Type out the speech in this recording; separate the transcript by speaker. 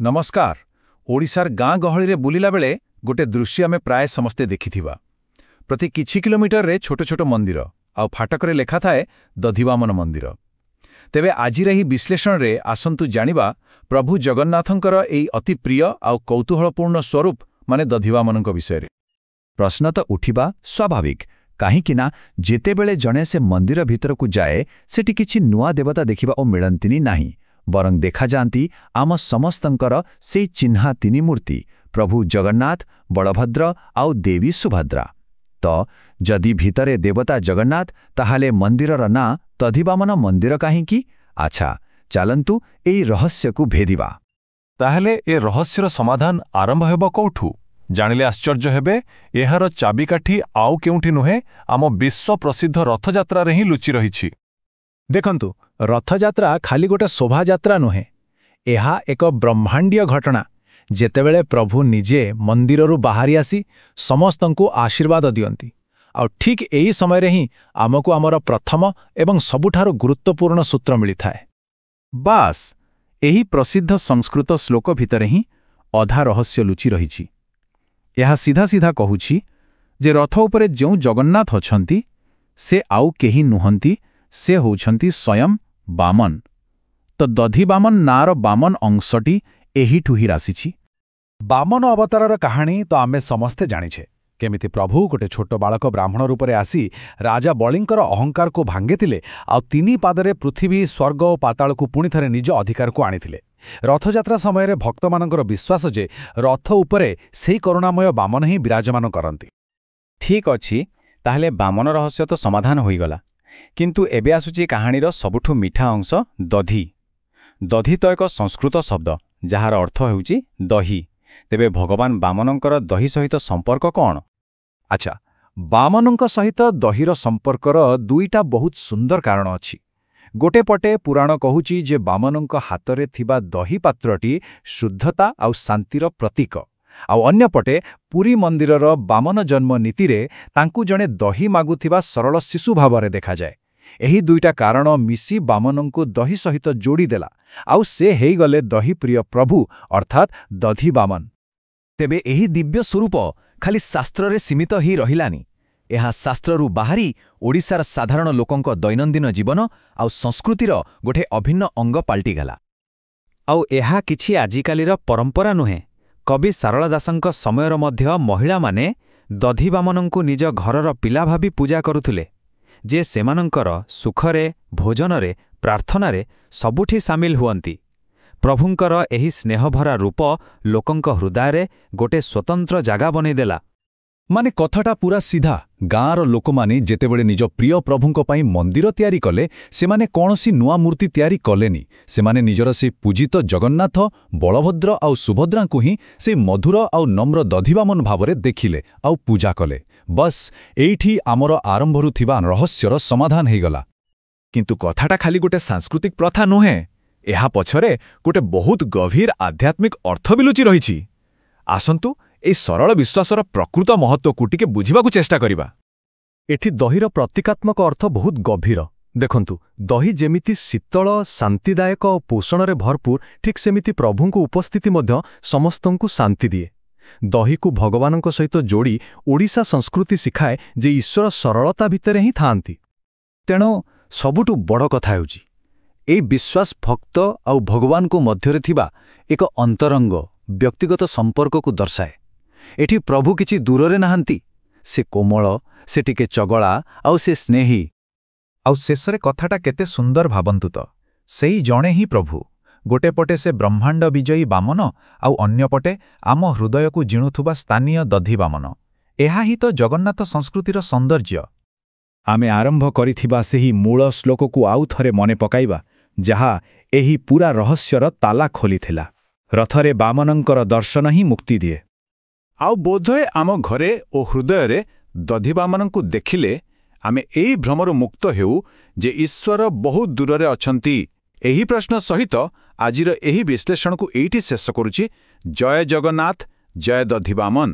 Speaker 1: ନମସ୍କାର। ଓଡ଼ିଶାର ଗାଁ ଗହଳିରେ ବୁଲିଲା ବେଳେ ଗୋଟେ ଦୃଶ୍ୟ ଆମେ ପ୍ରାୟ ସମସ୍ତେ ଦେଖିଥିବା। ପ୍ରତି କିଛି କିଲୋମିଟରରେ ଛୋଟ ଛୋଟ ମନ୍ଦିର, ଆଉ ଫାଟକରେ ଲେଖାଥାଏ ଦଧିବାମନ ମନ୍ଦିର। ତେବେ ଆଜିର ଏହି ବିଶ୍ଳେଷଣରେ ଆସନ୍ତୁ ଜାଣିବା ପ୍ରଭୁ ଜଗନ୍ନାଥଙ୍କର ଏଇ ଅତି ପ୍ରିୟ ଆଉ କୌତୂହଳପୂର୍ଣ୍ଣ ସ୍ୱରୂପ, ମାନେ ଦଧିବାମନଙ୍କ ବିଷୟରେ।
Speaker 2: ପ୍ରଶ୍ନ ତ ଉଠିବା ସ୍ୱାଭାବିକ, କାହିଁକି ନା ଯେତେବେଳେ ଜଣେ ସେ ମନ୍ଦିର ଭିତରକୁ ଯାଏ, ସେଠି କିଛି ନୂଆ ଦେବତା ଦେଖିବାକୁ ମିଳନ୍ତିନି ନାହିଁ, ବରଂ ଦେଖାଯାଆନ୍ତି ଆମ ସମସ୍ତଙ୍କର ସେଇ ଚିହ୍ନା ତିନି ମୂର୍ତ୍ତି, ପ୍ରଭୁ ଜଗନ୍ନାଥ, ବଳଭଦ୍ର ଆଉ ଦେବୀ ସୁଭଦ୍ରା। ତ ଯଦି ଭିତରେ ଦେବତା ଜଗନ୍ନାଥ, ତାହେଲେ ମନ୍ଦିରର ନାଁ ଦଧିବାମନ ମନ୍ଦିର କାହିଁକି? ଆଚ୍ଛା, ଚାଲନ୍ତୁ ଏଇ ରହସ୍ୟକୁ ଭେଦିବା।
Speaker 1: ତାହେଲେ ଏ ରହସ୍ୟର ସମାଧାନ ଆରମ୍ଭ ହେବ କୋଉଠୁ? ଜାଣିଲେ ଆଶ୍ଚର୍ଯ୍ୟ ହେବେ, ଏହାର ଚାବିକାଠି ଆଉ କେଉଁଠି ନୁହେଁ, ଆମ ବିଶ୍ୱ ପ୍ରସିଦ୍ଧ ରଥଯାତ୍ରାରେ ହିଁ ଲୁଚି ରହିଛି।
Speaker 3: ଦେଖନ୍ତୁ, ରଥଯାତ୍ରା ଖାଲି ଗୋଟେ ଶୋଭାଯାତ୍ରା ନୁହେଁ। ଏହା ଏକ ବ୍ରହ୍ମାଣ୍ଡୀୟ ଘଟଣା, ଯେତେବେଳେ ପ୍ରଭୁ ନିଜେ ମନ୍ଦିରରୁ ବାହାରି ଆସି ସମସ୍ତଙ୍କୁ ଆଶୀର୍ବାଦ ଦିଅନ୍ତି। ଆଉ ଠିକ୍ ଏହି ସମୟରେ ହିଁ ଆମକୁ ଆମର ପ୍ରଥମ ଏବଂ ସବୁଠାରୁ ଗୁରୁତ୍ୱପୂର୍ଣ୍ଣ ସୂତ୍ର ମିଳିଥାଏ। ବାସ୍, ଏହି ପ୍ରସିଦ୍ଧ ସଂସ୍କୃତ ଶ୍ଲୋକ ଭିତରେ ହିଁ ଅଧା ରହସ୍ୟ ଲୁଚି ରହିଛି। ଏହା ସିଧା ସିଧା କହୁଛି ଯେ ରଥ ଉପରେ ଯେଉଁ ଜଗନ୍ନାଥ ଅଛନ୍ତି, ସେ ଆଉ କେହି ନୁହନ୍ତି, ସେ ହେଉଛନ୍ତି ସ୍ୱୟଂ ବାମନ। ତ ଦଧିବାମନ ନାଁର ବାମନ ଅଂଶଟି ଏହିଠୁ ହିଁ ଆସିଛି।
Speaker 4: ବାମନ ଅବତାରର କାହାଣୀ ତ ଆମେ ସମସ୍ତେ ଜାଣିଛେ, କେମିତି ପ୍ରଭୁ ଗୋଟେ ଛୋଟ ବାଳକ ବ୍ରାହ୍ମଣ ରୂପରେ ଆସି ରାଜା ବଳିଙ୍କର ଅହଙ୍କାରକୁ ଭାଙ୍ଗିଥିଲେ ଆଉ ତିନି ପାଦରେ ପୃଥିବୀ, ସ୍ୱର୍ଗ ଓ ପାତାଳକୁ ପୁଣି ଥରେ ନିଜ ଅଧିକାରକୁ ଆଣିଥିଲେ। ରଥଯାତ୍ରା ସମୟରେ ଭକ୍ତମାନଙ୍କର ବିଶ୍ୱାସ ଯେ ରଥ ଉପରେ ସେଇ କରୁଣାମୟ ବାମନ ହିଁ ବିରାଜମାନ କରନ୍ତି।
Speaker 5: ଠିକ୍ ଅଛି, ତାହେଲେ ବାମନ ରହସ୍ୟ ତ ସମାଧାନ ହୋଇଗଲା। କିନ୍ତୁ ଏବେ ଆସୁଛି କାହାଣୀର ସବୁଠୁ ମିଠା ଅଂଶ, ଦଧି। ଦଧି ତ ଏକ ସଂସ୍କୃତ ଶବ୍ଦ, ଯାହାର ଅର୍ଥ ହେଉଛି ଦହି। ତେବେ ଭଗବାନ ବାମନଙ୍କର ଦହି ସହିତ ସମ୍ପର୍କ କ'ଣ?
Speaker 1: ଆଚ୍ଛା, ବାମନଙ୍କ ସହିତ ଦହିର ସମ୍ପର୍କର ଦୁଇଟା ବହୁତ ସୁନ୍ଦର କାରଣ ଅଛି। ଗୋଟେ ପଟେ ପୁରାଣ କହୁଛି ଯେ ବାମନଙ୍କ ହାତରେ ଥିବା ଦହି ପାତ୍ରଟି ଶୁଦ୍ଧତା ଆଉ ଶାନ୍ତିର ପ୍ରତୀକ, ଆଉ ଅନ୍ୟପଟେ ପୁରୀ ମନ୍ଦିରର ବାମନ ଜନ୍ମ ନୀତିରେ ତାଙ୍କୁ ଜଣେ ଦହି ମାଗୁଥିବା ସରଳ ଶିଶୁ ଭାବରେ ଦେଖାଯାଏ। ଏହି ଦୁଇଟା କାରଣ ମିଶି ବାମନଙ୍କୁ ଦହି ସହିତ ଯୋଡ଼ିଦେଲା, ଆଉ ସେ ହେଇଗଲେ ଦହିପ୍ରିୟ ପ୍ରଭୁ, ଅର୍ଥାତ୍ ଦଧି ବାମନ।
Speaker 2: ତେବେ ଏହି ଦିବ୍ୟ ସ୍ୱରୂପ ଖାଲି ଶାସ୍ତ୍ରରେ ସୀମିତ ହେଇ ରହିଲାନି। ଏହା ଶାସ୍ତ୍ରରୁ ବାହାରି ଓଡ଼ିଶାର ସାଧାରଣ ଲୋକଙ୍କ ଦୈନନ୍ଦିନ ଜୀବନ ଆଉ ସଂସ୍କୃତିର ଗୋଟେ ଅଭିନ୍ନ ଅଙ୍ଗ ପାଲଟିଗଲା।
Speaker 6: ଆଉ ଏହା କିଛି ଆଜିକାଲିର ପରମ୍ପରା ନୁହେଁ। କବି ସାରଳା ଦାସଙ୍କ ସମୟର ମଧ୍ୟ ମହିଳାମାନେ ଦଧିବାମନଙ୍କୁ ନିଜ ଘରର ପିଲା ଭାବି ପୂଜା କରୁଥିଲେ, ଯେ ସେମାନଙ୍କର ସୁଖରେ, ଭୋଜନରେ, ପ୍ରାର୍ଥନାରେ ସବୁଠି ସାମିଲ ହୁଅନ୍ତି। ପ୍ରଭୁଙ୍କର ଏହି ସ୍ନେହଭରା ରୂପ ଲୋକଙ୍କ ହୃଦୟରେ ଗୋଟେ ସ୍ୱତନ୍ତ୍ର ଜାଗା ବନେଇଦେଲା।
Speaker 1: ମାନେ କଥାଟା ପୁରା ସିଧା। ଗାଁର ଲୋକମାନେ ଯେତେବେଳେ ନିଜ ପ୍ରିୟ ପ୍ରଭୁଙ୍କ ପାଇଁ ମନ୍ଦିର ତିଆରି କଲେ, ସେମାନେ କୌଣସି ନୂଆ ମୂର୍ତ୍ତି ତିଆରି କଲେନି। ସେମାନେ ନିଜର ସେ ପୂଜିତ ଜଗନ୍ନାଥ, ବଳଭଦ୍ର ଆଉ ସୁଭଦ୍ରାଙ୍କୁ ହିଁ ସେ ମଧୁର ଆଉ ନମ୍ର ଦଧିବାମନ ଭାବରେ ଦେଖିଲେ ଆଉ ପୂଜା କଲେ। ବସ୍, ଏଇଠି ଆମର ଆରମ୍ଭରୁ ଥିବା ରହସ୍ୟର ସମାଧାନ ହେଇଗଲା।
Speaker 4: କିନ୍ତୁ କଥାଟା ଖାଲି ଗୋଟେ ସାଂସ୍କୃତିକ ପ୍ରଥା ନୁହେଁ, ଏହା ପଛରେ ଗୋଟେ ବହୁତ ଗଭୀର ଆଧ୍ୟାତ୍ମିକ ଅର୍ଥ ବି ଲୁଚି ରହିଛି। ଆସନ୍ତୁ, ଏହି ସରଳ ବିଶ୍ୱାସର ପ୍ରକୃତ ମହତ୍ତ୍ୱକୁ ଟିକେ ବୁଝିବାକୁ ଚେଷ୍ଟା କରିବା।
Speaker 7: ଏଠି ଦହିର ପ୍ରତୀକାତ୍ମକ ଅର୍ଥ ବହୁତ ଗଭୀର। ଦେଖନ୍ତୁ, ଦହି ଯେମିତି ଶୀତଳ, ଶାନ୍ତିଦାୟକ ଓ ପୋଷଣରେ ଭରପୁର, ଠିକ୍ ସେମିତି ପ୍ରଭୁଙ୍କ ଉପସ୍ଥିତି ମଧ୍ୟ ସମସ୍ତଙ୍କୁ ଶାନ୍ତି ଦିଏ। ଦହିକୁ ଭଗବାନଙ୍କ ସହିତ ଯୋଡ଼ି ଓଡ଼ିଶା ସଂସ୍କୃତି ଶିଖାଏ ଯେ ଈଶ୍ୱର ସରଳତା ଭିତରେ ହିଁ ଥାଆନ୍ତି।
Speaker 2: ତେଣୁ ସବୁଠୁ ବଡ଼ କଥା ହେଉଛି, ଏଇ ବିଶ୍ୱାସ ଭକ୍ତ ଆଉ ଭଗବାନଙ୍କ ମଧ୍ୟରେ ଥିବା ଏକ ଅନ୍ତରଙ୍ଗ ବ୍ୟକ୍ତିଗତ ସମ୍ପର୍କକୁ ଦର୍ଶାଏ। ଏଠି ପ୍ରଭୁ କିଛି ଦୂରରେ ନାହାନ୍ତି। ସେ କୋମଳ, ସେ ଟିକେ ଚଗଳା ଆଉ ସେ ସ୍ନେହୀ।
Speaker 4: ଆଉ ଶେଷରେ କଥାଟା କେତେ ସୁନ୍ଦର ଭାବନ୍ତୁ ତ, ସେଇ ଜଣେ ହିଁ ପ୍ରଭୁ। ଗୋଟେ ପଟେ ସେ ବ୍ରହ୍ମାଣ୍ଡ ବିଜୟୀ ବାମନ, ଆଉ ଅନ୍ୟପଟେ ଆମ ହୃଦୟକୁ ଜିଣୁଥିବା ସ୍ଥାନୀୟ ଦଧି ବାମନ। ଏହା ହିଁ ତ ଜଗନ୍ନାଥ ସଂସ୍କୃତିର ସୌନ୍ଦର୍ଯ୍ୟ।
Speaker 3: ଆମେ ଆରମ୍ଭ କରିଥିବା ସେହି ମୂଳ ଶ୍ଲୋକକୁ ଆଉ ଥରେ ମନେ ପକାଇବା, ଯାହା ଏହି ପୂରା ରହସ୍ୟର ତାଲା ଖୋଲିଥିଲା। ରଥରେ ବାମନଙ୍କର ଦର୍ଶନ ହିଁ ମୁକ୍ତି ଦିଏ।
Speaker 1: ଆଉ ବୋଧହୁଏ ଆମ ଘରେ ଓ ହୃଦୟରେ ଦଧିବାମନଙ୍କୁ ଦେଖିଲେ ଆମେ ଏହି ଭ୍ରମରୁ ମୁକ୍ତ ହେଉ ଯେ ଈଶ୍ୱର ବହୁତ ଦୂରରେ ଅଛନ୍ତି। ଏହି ପ୍ରଶ୍ନ ସହିତ ଆଜିର ଏହି ବିଶ୍ଳେଷଣକୁ ଏଇଠି ଶେଷ କରୁଛି। ଜୟ ଜଗନ୍ନାଥ, ଜୟ ଦଧିବାମନ।